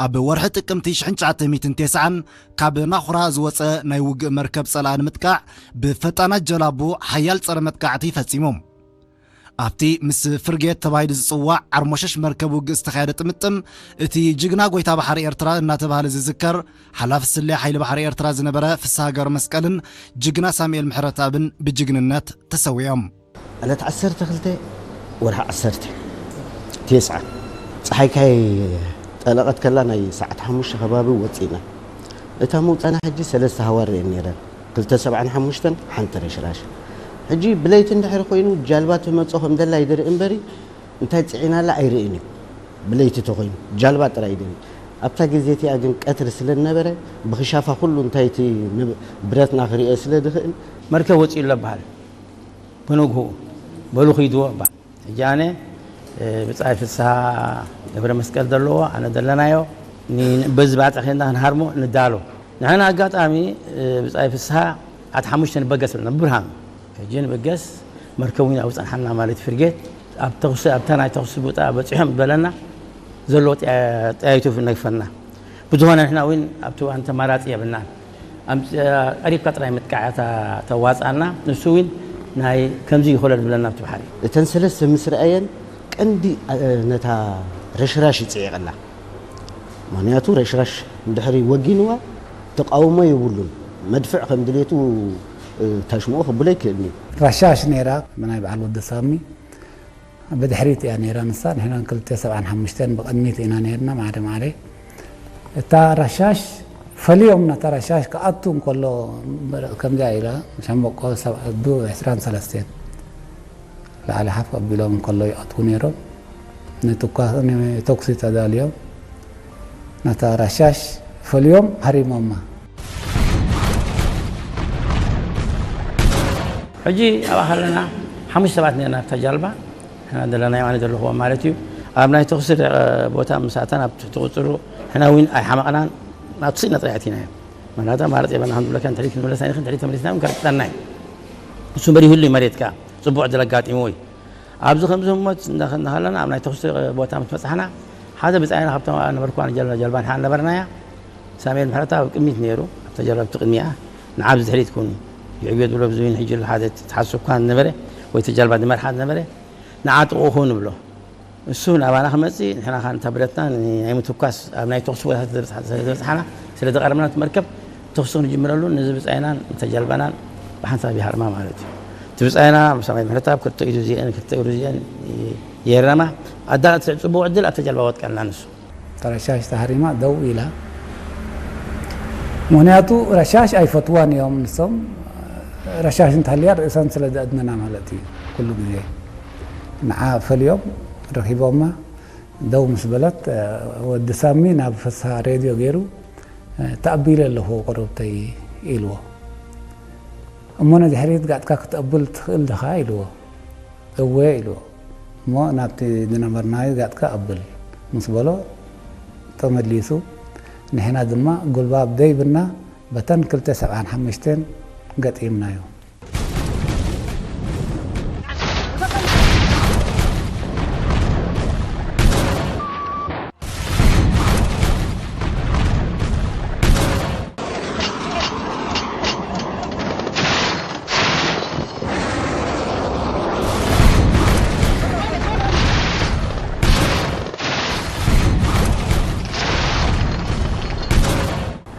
ኣብ ወርሒ ጥቅምቲ ሽሕን ትሽዓተ ሚእትን ተስዓን ካብ ናኹራ ዝወጸ ናይ ውግእ መርከብ ጸላኢ ንምጥቃዕ ብፈጣናት ጀላቡ ሓያል ጸረ መጥቃዕቲ ፈጺሙ። ኣብቲ ምስ ፍርጌት ተባሂሉ ዝጽዋዕ ዓርሞሸሽ መርከብ ውግእ ዝተኻየደ ጥምጥም፣ እቲ ጅግና ጎይታ ባሕሪ ኤርትራ እናተባህለ ዝዝከር ሓላፊ ስለ ሓይሊ ባሕሪ ኤርትራ ዝነበረ ፍስሃ ገብረመስቀልን ጅግና ሳሙኤል ምሕረተኣብን ብጅግንነት ተሰዊኦም። ዕለት ዓሰርተ ክልተ ወርሒ ዓሰርተ ተስዓ፣ ጸሓይ ካይ ጠለቐት ከላ ናይ ሰዓት ሓሙሽተ ከባቢ ወጺእና። እታ መውጻና ሕጂ ሰለስተ ሃዋር እየን ነይረን። ክልተ ሰብዓን ሓሙሽተን፣ ሓንቲ ረሽራሽ። ሕጂ ብለይቲ እንድሕሪ ኮይኑ ጃልባ ትመጾ ከም ደላ ይድርኢ እምበሪ፣ እንታይ ጽዒናላ ኣይርእን እዩ። ብለይቲ ተኾይኑ ጃልባ ጥራይ ይድርኢ። ኣብታ ግዜ እቲኣ ግን ቀትሪ ስለ ዝነበረ፣ ብኽሻፋ ኩሉ እንታይ እቲ ንብ-፣ ብረትና ክርእዮ ስለ ዝኽእል፣ መርከብ ወጺኡ ኣሎ በሃል። ብንግሁ በሉ ኺድዎ እባ። ሕጂ ኣነ፣ እ፣ ብጻይ ፍስሃ ገብረ መስቀል ዘለዎ፣ ኣነ ዘለናዮ፣ ኒ-፣ በዚ ባጽዕ ኬንና ክንሃርሞ ንዳሎ። ንሕና ኣጋጣሚ፣ እ፣ ብጻይ ፍስሃ ዓት ሓሙሽተ ንበገስ ብለና፣ ብብርሃኑ። ሕጂ ንበገስ፣ መርከብ እውን ኣብኡ ጸንሓና ማለት ፍርጌት፣ ኣብ ተኹሲ፣ ኣብታ ናይ ተኹሲ ቦታ በጺሖም በለና፣ ዘለዎ ጠያ-፣ ጠያይቱ ነግፈና። ብዝኾነ ንሕና እውን ኣብቲ እዋን ተማራጺ የብልናን። ኣምጽ-፣ ቀሪብካ ጥራይ ምጥቃዕ እያ ተዋጽኣና። ንሱ እውን ናይ ከምዚ ይኾለል ዝብለና ኣብቲ ባሕሪ። እተን ሰለስተ ምስ ረኣየን ቀንዲ፣ እ፣ ነታ ረሽራሽ ይጽዒቐላ። ምኽንያቱ ረሽራሽ እንድሕሪ ወጊንዋ ተቃውሞ የብሉን። መድፍዕ ከም ድሌቱ፣ እ፣ ታሽምኦ ከብሎ ኣይክእልን እዩ። ረሻሽ ነይራ፣ ብናይ በዓል ወዲ ሳሚ። ብድሕሪት እያ ነይራ ንሳ፣ ንሕና ክልተ ሰብዓን ሓሙሽተን ብቕድሚት ኢና ነይርና፣ ማዕረ ማዕረ። እታ ረሻሽ ፈልዮም፣ ነታ ረሻሽ ክኣቱ እንከሎ፣ ከምዚኣ ኢላ፣ ሸምበቆ ሰብ ኣዱ ዕስራን ሰለስተን ላዕሊ ሓፍ ኣቢሎም እንከሎ ይኣትዉ ነይሮም። ንትኳ-፣ ንተኩሲ ተዳልዮም፣ ነታ ረሻሽ ፈልዮም ሃሪሞማ። ሕጂ ኣብኣ ከለና ሓሙሽተ ሰባት ነርና ኣብታ ጃልባ፣ ሕና ዘለና የማኒ ዘለኹዎ ማለት እዩ። ኣብ ናይ ተኹሲ ቦታ ምስ ኣተና ኣብ ትሕቲ ቁፅሩ ሕና እውን ኣይሓመቕናን፣ ናብ ትስኢና ጥራይ ኣቲናዮ። ምክንያቱ ኣማራፂ የበና ከም ዝብለካ ንድሕሪት ክንምለስ ኣይንኽእል፣ ንድሕሪት ተመሊስና እውን ከርጥጠና እዩ። እሱ በሪሁሉ እዩ መሬትካ፣ ፅቡቅ ዕድል ኣጋጢምዎ እዩ። ኣብዚ ከምዚ ህሞት እንዳኸና ከለና ኣብ ናይ ተኹሲ ቦታ ምስ በፃሕና ሓደ ብፃይና ካብቶም ነበርኩዋ ጀልባ ጀልባ ንሓ ነበርናያ ሳሙኤል ምሕረታ ኣብ ቅድሚት ነይሩ ኣብታ ጀልባ ብቲ ቅድሚኣ ንዓብ ዝድሕሪት ኩን ይዕብዮ ዝብሎ ብዙይን ሕጂ ሓደ ትሓሱ እኳ ነበረ ወይ እቲ ጀልባ ዝመርሓ ነበረ ንዓ ጥቕኡ ንብሎ እሱ ናባና ክመፅእ ንሕና ከዓ እንተብለትና ናይ ምትኳስ ኣብ ናይ ተኹሲ ቦታታት ስለዝበፅሓና ስለዝቐረብና እቲ መርከብ ተኹሲ ክንጅምረሉ ንዚ ብፃይናን እንተ ጀልባናን ብሓንሳብ ይሃርማ ማለት እዩ። እቲ ብፃይና ሳሙኤል ምሕረታ ኣብ ክልተ ኢዱ እዚአን ክልተ ኢዱ እዚአን የረማ ኣዳላት ጽቡቕ ዕድል ኣብታ ጀልባ ወጥቀልና ንሱ ረሻሽ ተሃሪማ ደው ኢላ። ምክንያቱ ረሻሽ ኣይፈትዋን እዮም ንሶም። ረሻሽ እንተሃልያ ርእሰን ስለ ዘእድነና ማለት እዩ። ኩሉ ግዜ ንዓ ፈልዮም ረኺቦማ ደው ምስ በለት ወዲ ሳሚ ናብ ፍስሃ ሬድዮ ገይሩ ተኣቢለ ኣለኹ ቁሩብተይ ኢልዎ። እሞ ነድሕሪት ጋጥካ ክትኣብል ትኽእል ድኻ ኢልዎ። እወ ኢልዎ። እሞ ናብቲ ዝነበርናዮ ጋጥካ ኣብል ምስ በሎ ተመሊሱ ንሕና ድማ ጉልባብ ደይብና በተን ክልተ ሰብዓን ሓሙሽተን ገጢምናዮ።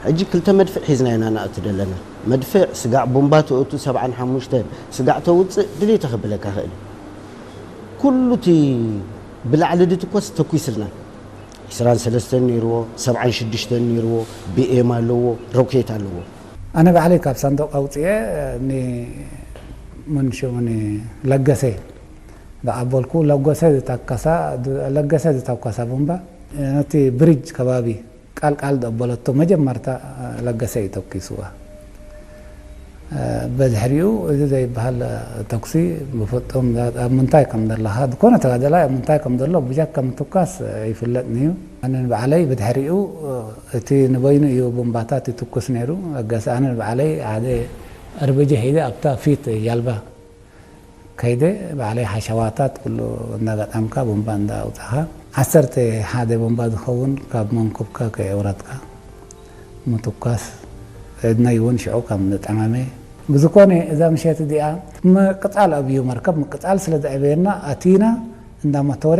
ሕጂ ክልተ መድፍዕ ሒዝና ኢና ንኣቱ ዘለና። መድፍዕ ስጋዕ ቡምባ ተእቱ ሰብዓን ሓሙሽተን ስጋዕ ተውፅእ ድሌተ ክብለካ ክእል ኩሉ እቲ ብላዕሊ ድትኮስ ተኩስልና። ዕስራን ሰለስተን ነይርዎ፣ ሰብዓን ሽዱሽተን ነይርዎ፣ ቢኤም ኣለዎ፣ ሮኬት ኣለዎ። ኣነ ባዕለይ ካብ ሳንዱቕ ኣውፅኤ ንመን ሽሙ ለገሰ ዝኣበልኩ ለገሰ ዝተከሳ ለገሰ ዝተኮሳ ቡምባ ነቲ ብሪጅ ከባቢ ቃል ቃል ዘበለቶ መጀመርታ ለገሰ እዩ ተኪስዋ። በድሕሪኡ እዚ ዘይበሃል ተኩሲ ብፍጡም ኣብ ምንታይ ከም ዘለኻ ዝኾነ ተጋደላይ ኣብ ምንታይ ከም ዘሎ ብጃካ ምትኳስ ይፍለጥኒ እዩ። ኣነ ንባዕለይ ብድሕሪኡ እቲ ንበይኑ እዩ ቡምባታት ይትኩስ ነይሩ። ለገሰ ኣነ ንባዕለይ ሓደ ኣርበጂ ሒዘ ኣብታ ፊት ጃልባ ከይደ ባዕለይ ሓሸዋታት ኩሉ እንዳገጣምካ ቡምባ እንዳኣውፃኻ ዓሰርተ ሓደ ቡምባ ዝኸውን ካብ መንኩብካ ከየውረድካ ምትኳስ ዕድመይ እውን ሽዑ ከም ዝጠመመ ብዝኮነ እዛ ምሸት እዚኣ ምቅፃል ኣብዩ መርከብ ምቅፃል ስለ ዘዕበየና ኣቲና እንዳ መቶረ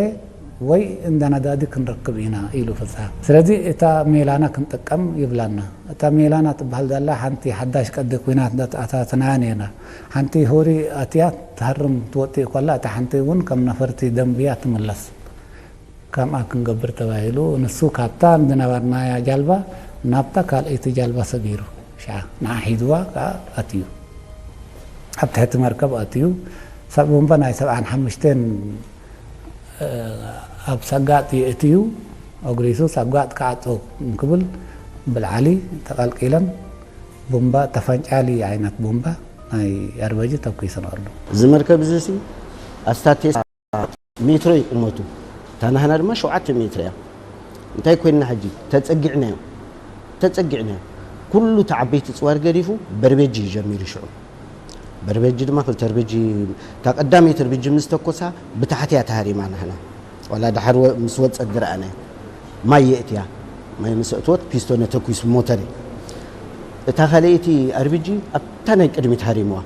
ወይ እንዳ ነዳዲ ክንረክብ ኢና ኢሉ ፍስሃ። ስለዚ እታ ሜላና ክንጥቀም ይብላና። እታ ሜላና ትበሃል ዘላ ሓንቲ ሓዳሽ ቅዲ ኲናት እንዳተኣታተናያ ነርና። ሓንቲ ሁሪ ኣትያ ትሃርም ትወጥእ ከላ እታ ሓንቲ እውን ከም ነፈርቲ ደንብያ ትምለስ። ከምኣ ክንገብር ተባሂሉ ንሱ ካብታ ዝነበርናያ ጃልባ ናብታ ካልኣይቲ ጃልባ ሰጊሩ ሽዓ ንዓ ሒዝዋ ከዓ ኣትዩ። ኣብ ትሕቲ መርከብ ኣትዩ ሰብ ቡምባ ናይ ሰብዓን ሓሙሽተን ኣብ ሰጋጥ የእትዩ ኣጉሪሱ ሰጋጥ ክዓጾ እንክብል ብልዓሊ ተቐልቂለን ቡምባ ተፈንጫሊ ዓይነት ቡምባ ናይ ኣርበጂ ተኩስንኣሉ። እዚ መርከብ እዚ ሲ ኣስታት ሜትሮ እዩ ቁመቱ። እታ ናህና ድማ ሸውዓተ ሜትሮ እያ። እንታይ ኮይንና ሕጂ? ተጸጊዕናዮ። ተጸጊዕናዮ። ኩሉ እቲ ዓበይቲ ጽዋር ገዲፉ በርቤጂ እዩ ጀሚሩ ሽዑ። በርቤጂ ድማ ክልተ ኣርቤጂ እታ ቀዳመይቲ ኣርቤጂ ምስ ተኮሳ ብታሕቲ እያ ተሃሪማ ናህና። ዋላ ድሓር ወ- ምስ ወጸት ዝረኣናዮ። ማይ የእትያ። ማይ ምስ ኣእትወት ፒስቶነ ተኩስ ሞተር እዩ። እታ ካልኣይቲ ኣርቤጂ ኣብታ ናይ ቅድሚት ሃሪምዋ።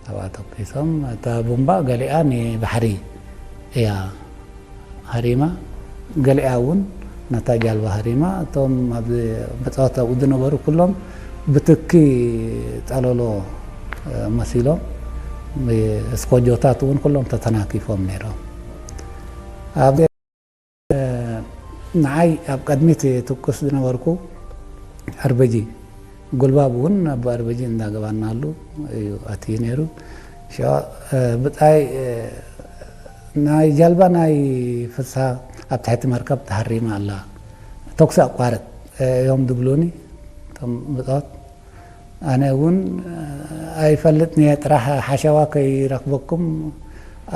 ኣብኣ ተኩሶም እታ ቡምባ ገሊኣ ንባሕሪ እያ ሃሪማ፣ ገሊኣ እውን ነታ ጃልባ ሃሪማ። እቶም ኣብ ብፅዖት ኣብኡ ዝነበሩ ኩሎም ብትኪ ጠለሎ መሲሎም እስኮጆታት እውን ኩሎም ተተናኪፎም ነይሮም። ኣብ ንዓይ ኣብ ቅድሚት ትኩስ ዝነበርኩ ኣርበጂ ጉልባብ እውን ኣቦ ኣርበጂ እንዳገባናሉ እዩ ኣትዩ ነይሩ። ሽዑ ብጻይ ናይ ጃልባ ናይ ፍስሃ ኣብ ትሕቲ መርከብ ተሃሪማ ኣላ። ተኩሲ ኣቋርጥ እዮም ዝብሉኒ እቶም ብጾት። ኣነ እውን ኣይፈልጥን እየ፣ ጥራሕ ሓሸዋ ከይረኽበኩም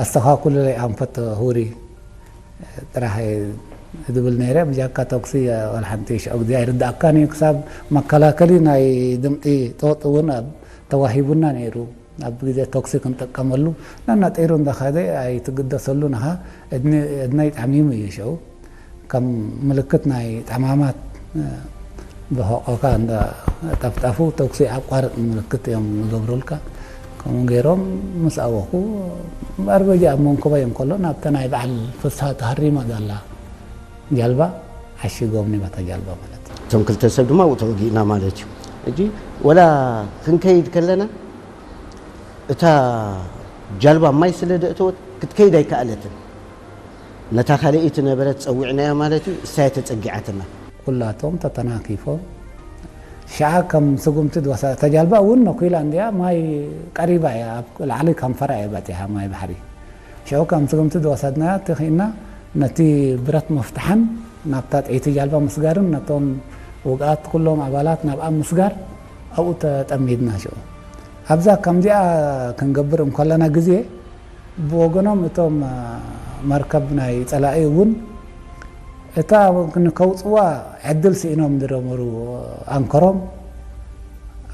ኣስተኻኽሉለይ ኣንፈት ሁሪ ጥራሕ እየ ዝብል ነይረ። ብጃካ ተኩሲ ዋላ ሓንቲ ሽዑ ግዜ ኣይርዳእካን እዩ። ክሳብ መከላከሊ ናይ ድምፂ ጦጥ እውን ኣብ ተዋሂቡና ነይሩ። ኣብ ግዜ ተኩሲ ክንጥቀመሉ ነናጢሩ እንዳኸደ ኣይትግደሰሉ፣ ንኻ እድኒ-፣ እድነይ ጠሚሙ እዩ ሽዑ። ከም ምልክት ናይ ጠማማት፣ እ፣ ብሕቆካ እንዳ ጠፍጠፉ ተኩሲ ኣቋርጥ ምልክት እዮም ዝገብሩልካ። ከምኡ ገይሮም ምስ ኣወኹ፣ ኣርበጃ ኣብ መንኮባይ እንከሎ ናብታ ናይ በዓል ፍስሃ ተሃሪማ ዘላ ጃልባ ዓሺጎምኒ፣ በታ ጃልባ ማለት እዩ። እቶም ክልተ ሰብ ድማ ኣብኡ ተወጊእና ማለት እዩ። ሕጂ ወላ ክንከይድ ከለና እታ ጃልባ ማይ ስለ ዘእተወት ክትከይድ ኣይከኣለትን። ነታ ካልኣይቲ ነበረት ጸዊዕናያ ማለት እዩ፣ እሳ እያ ተጸጊዓትና። ኩላቶም ተተናኪፎም ሽዓ ከም ስጉምቲ ዝወሰዳ፣ እታ ጃልባ እውን ነኩላ እንድያ፣ ማይ ቀሪባ እያ፣ ኣብ ላዕሊ ከንፈራ እያ በጺሓ ማይ ባሕሪ። ሽዑ ከም ስጉምቲ ዝወሰድናያ፣ ተኺእና ነቲ ብረት ምፍታሕን ናብታ ጥይቲ ጃልባ ምስጋርን ነቶም ውግኣት ኩሎም ኣባላት ናብኣ ምስጋር ኣብኡ ተጠሚድና። ሽዑ ኣብዛ ከምዚኣ ክንገብር እንከለና ግዜ ብወገኖም እቶም መርከብ ናይ ጸላኢ እውን እታ ንከውጽዋ ዕድል ስኢኖም ዝነበሩ ኣንከሮም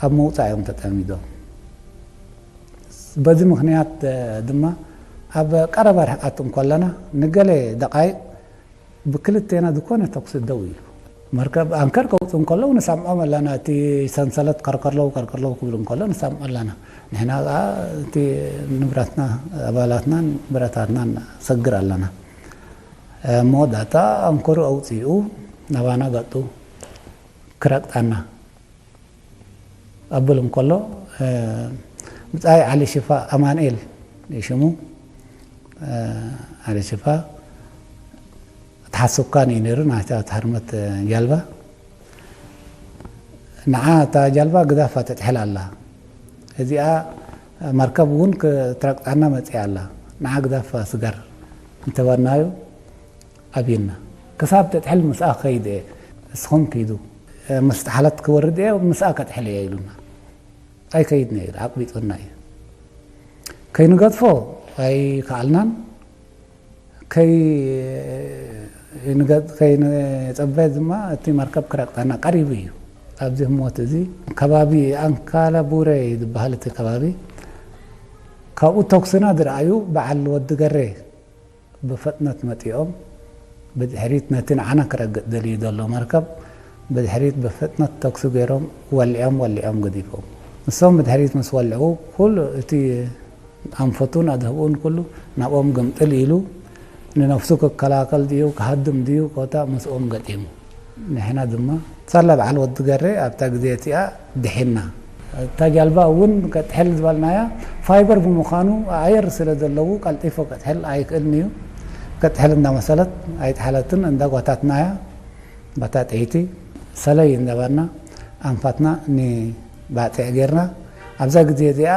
ኣብ ምውጻእ እዮም ተጠሚዶም። በዚ ምኽንያት ድማ ኣብ ቀረባ ርሕቀት እንከለና ንገለ ደቓይቕ ብክልቴና ዝኾነ ተኩሲ ደው ኢሉ። መርከብ ኣንከር ከውጽኡ እንከለዉ ንሰምዖም ኣለና። እቲ ሰንሰለት ከርከርለው ከርከርለው ክብሉ እንከለዉ ንሰምዖ ኣለና። ንሕና ከኣ እቲ ንብረትና፣ ኣባላትናን ብረታትናን ንሰግር ኣለና። ኣብ መወዳእታ ኣንከሩ ኣውጺኡ ናባና ገጡ ክረግጣና ኣብል እንከሎ፣ እ፣ ብጻይ ዓሊ ሽፋ፣ ኣማንኤል እዩ ሽሙ። እ፣ ዓሊ ሽፋ ተሓሱካን እዩ ነይሩ፣ ናታ ተሃርመት ጃልባ። ንዓ እታ ጃልባ ግዳፋ ተጥሕል ኣላ። እዚኣ መርከብ እውን ክትረግጣና መጺኣ ኣላ። ንዓ ግዳፋ ስገር እንተበልናዮ፣ ኣብየና። ክሳብ ተጥሕል ምስኣ ክኸይድ እየ፣ እስኹም ኪዱ። ምስ ጠሓለት ክወርድ እየ፣ ምስኣ ከጥሕል እየ ኢሉና። ኣይከይድን እየ ኢሉ፣ ኣቕቢጹና እዩ። ከይንገድፎ ኣይከኣልናን። ከይ-፣ ንገድ-፣ ከይንጸበ ድማ እቲ መርከብ ክረግጠና ቀሪቡ እዩ። ኣብዚ ህሞት እዚ ከባቢ ኣንካላ ቡረ እዩ ዝበሃል እቲ ከባቢ። ካብኡ ተኩስና ዝረኣዩ በዓል ወዲ ገሬ ብፍጥነት መጺኦም፣ ብድሕሪት ነቲ ንዓና ክረግጥ ደልዩ ዘሎ መርከብ ብድሕሪት ብፍጥነት ተኩሲ ገይሮም ወሊዖም፣ ወሊዖም ገዲፎም። ንሶም ብድሕሪት ምስ ወልዑ፣ ኩሉ እቲ ኣንፈቱን ኣድህቡን ኩሉ ናብኦም ግምጥል ኢሉ፣ ንነፍሱ ክከላከል ድዩ፣ ክሃድም ድዩ፣ ኮታ ምስኦም ገጢሙ። ንሕና ድማ ሳላ በዓል ወዲ ገሬ ኣብታ ግዜ እቲኣ ድሒና። እታ ጃልባ እውን ከጥሕል ዝበልናያ ፋይበር ብምዃኑ ኣየር ስለ ዘለዉ ቀልጢፉ ከጥሕል ኣይክእልን እዩ። ከጥሕል እንዳመሰለት ኣይጠሓለትን፣ እንዳጓታትናያ በታ ጥይቲ ሰለይ እንዳበልና ኣንፋትና ንባጽዕ ጌርና። ኣብዛ ግዜ እዚኣ፣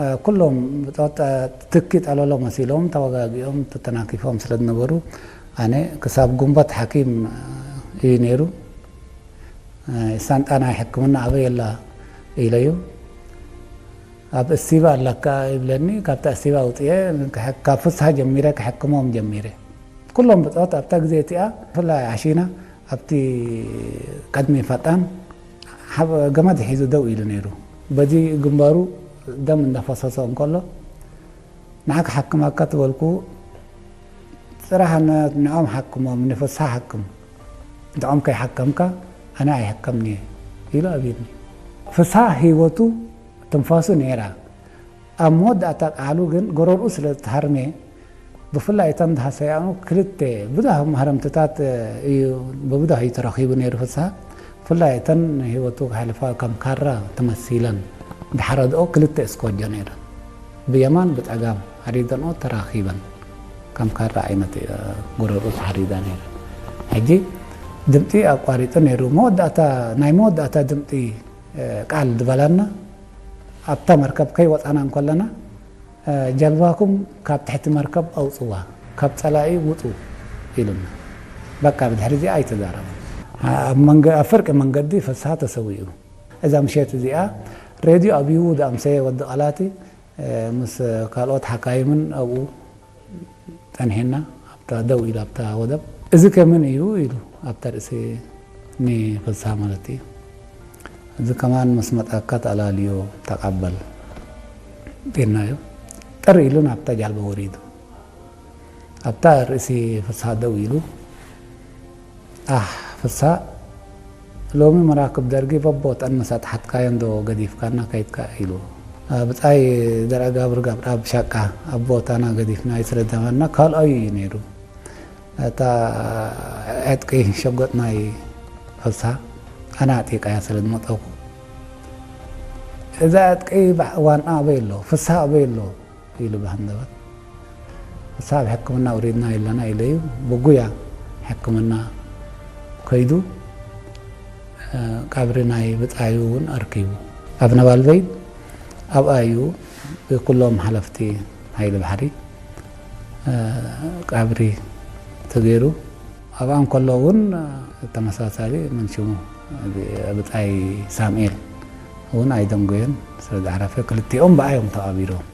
እ፣ ኩሎም ብጾት፣ እ፣ ትኪ ጠለሎ መሲሎም ተወጋጊኦም ተተናኪፎም ስለ ዝነበሩ ኣነ ክሳብ ጉንበት ሓኪም እዩ ነይሩ። ሳንጣ ናይ ሕክምና ኣበይ ኣላ ኢለዮ። ኣብ እስቲባ ኣለካ ይብለኒ። ካብታ እስቲባ ኣውፅኤ ካብ ፍስሃ ጀሚረ ክሕክሞም ጀሚረ። ኩሎም ብፆት ኣብታ ግዜ እቲኣ ብፍላይ ዓሺና ኣብቲ ቅድሚ ፈጣን ሓብ-፣ ገመድ ሒዙ ደው ኢሉ ነይሩ። በዚ ግንባሩ ደም እንዳፈሰሶ እንከሎ ንዓ ክሓክመካ ትበልኩ፣ ጽራሕ ን-፣ ንዖም ሓክሞም፣ ንፍስሃ ሓክም። ንዖም ከይሓከምካ ኣነ ኣይሕከምን እየ ኢሉ ኣብዩኒ። ፍስሃ ህይወቱ ትንፋሱ ነይራ። ኣብ መወዳእታ ቃሉ ግን ጎረርኡ ስለ ዝተሃርመ፣ ብፍላይ እተን ዝሃሰያኑ ክልተ ብዙሕ ማህረምትታት እዩ፣ ብብዙሕ እዩ ተረኺቡ ነይሩ ፍስሃ። ብፍላይ እተን ንህይወቱ ከሕልፋ ከም ካራ ተመሲለን ዝሓረድኦ ክልተ እስኮጆ ነይረን። ብየማን ብጸጋም ሓሪደንኦ ተራኺበን። ከም ካራ ዓይነት፣ እ፣ ጎረርኡ ተሓሪዳ ነይራ። ሕጂ ድምጺ ኣቋሪጹ ነይሩ። መወዳእታ፣ ናይ መወዳእታ ድምጺ፣ እ፣ ቃል ዝበላና ኣብታ መርከብ ከይወጻና እንከለና፣ እ፣ ጀልባኩም ካብ ትሕቲ መርከብ ኣውጽዋ፣ ካብ ጸላኢ ውጹ ኢሉና። በቃ ብድሕሪ እዚኣ ኣይተዛረበን። ኣብ መንገ-፣ ኣብ ፍርቂ መንገዲ ፍስሃ ተሰዊኡ። እዛ ምሸት እዚኣ ሬድዮ ኣብዩ ዝኣምሰየ ወዲ ቃላቲ፣ እ፣ ምስ ካልኦት ሓካይምን ኣብኡ ጸኒሕና ኣብታ ደው ኢላ ኣብታ ወደብ። "እዚ ከ መን እዩ?" ኢሉ ኣብታ ርእሲ ንፍሳ ማለት እዩ። "እዚ ከማን ምስ መጻካ ተኣላልዮ ተቐበል" ኢልናዮ። ጥር ኢሉ ናብታ ጃልባ ወሪዱ። ኣብታ ርእሲ ፍሳ ደው ኢሉ፣ "ኣህ ፍሳ፣ ሎሚ መራክብ ደርጊ በቦ ጠን ምስ ኣጥሓትካየን ዶ ገዲፍካና ከይድካ?" ኢሉ። ብጻይ ዘርኣጋብር ገብረኣብ ሻቃ ኣብ ቦታና ገዲፍና ይስረዳመና ካልኣዩ እዩ ነይሩ። እታ ዕጥቂ ሸጎጥ ናይ ፍሳ ኣነ ኣጥቂያ ስለ ዝመጠኹ፣ "እዛ ዕጥቂ ባዕ-፣ ዋንኣ ኣበይ ኣሎ? ፍሳ ኣበይ ኣሎ?" ኢሉ ብሃንደበት። "ንሳ ኣብ ሕክምና ውሪድና የለና" ኢለዩ። ብጉያ ሕክምና ከይዱ፣ እ፣ ቀብሪ ናይ ብጻዩ እውን ኣርኪቡ። ኣብ ነባልበይድ ኣብኣ እዩ ብኩሎም ሓለፍቲ ሓይሊ ባሕሪ፣ እ፣ ቀብሪ ተገይሩ። ኣብኣ እንከሎ እውን ተመሳሳሊ መንሽሙ ብጻይ ሳሙኤል እውን ኣይደንጎየን ስለ ዝዓረፈ ክልቲኦም ብኣዮም ተቐቢሮም።